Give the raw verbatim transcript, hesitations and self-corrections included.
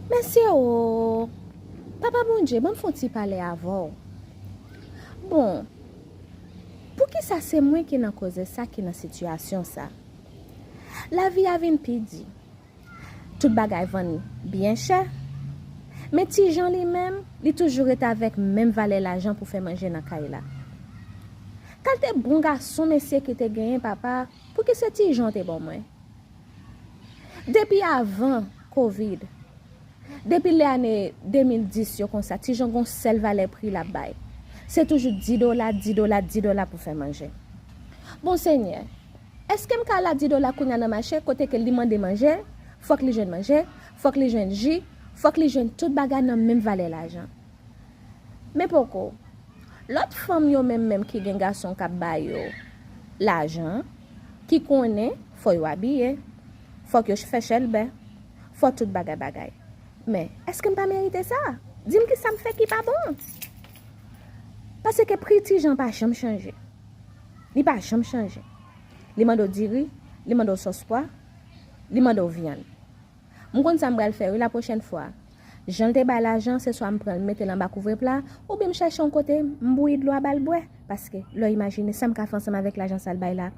Mesye o, Papa Bondye, ban m fè yon ti pale avè w. Bon, poukisa se mwen ki nan koze sa, ki nan sitiyasyon sa? Lavi a vin pi di. Tout bagay vann byen chè. Men Ti Jan li menm, li toujou rete avèk menm valè lajan pou fè manje nan kay la. Kalte bon gason mesye ki te genyen papa, pouki se Ti Jan te ban mwen? Depi avan Covid, depi lane de mil dis yo konsa, Ti Jan gon sèl valè pri l ap bay. Se toujou dis dola, dis dola, dis dola pou fè manje. Bon Senyè, èske m ka al a dis dola kounye a nan mache kote ke li mande manje, fòk li jwenn manje, fòk li jwenn ji, fòk li jwenn tout bagay nan menm valè lajan? Men poko. Lòt fanm yo menm menm ki gen gason k ap ba yo lajan, ki konnen fò yo abiye, fòk yo fè chèlbè, fò tout bagay bagay. Men, èske m pa merite sa? Di m kisa m fè ki pa bon? Paske pri Ti Jan pa janm chanje. Li pa janm chanje. Li mande w diri, li mande w sòs pwa, li mande w vyann. M konn sa m pral fè wi lapwochèn fwa. Jan l te bay lajan, se swa m pran l mete l anba kouvre pla, oubyen m chèche yon kote, m bouyi dlo a ba l bwè. Paske, lè w imajine sa m ka fè ansanm avèk lajan sa l bay la,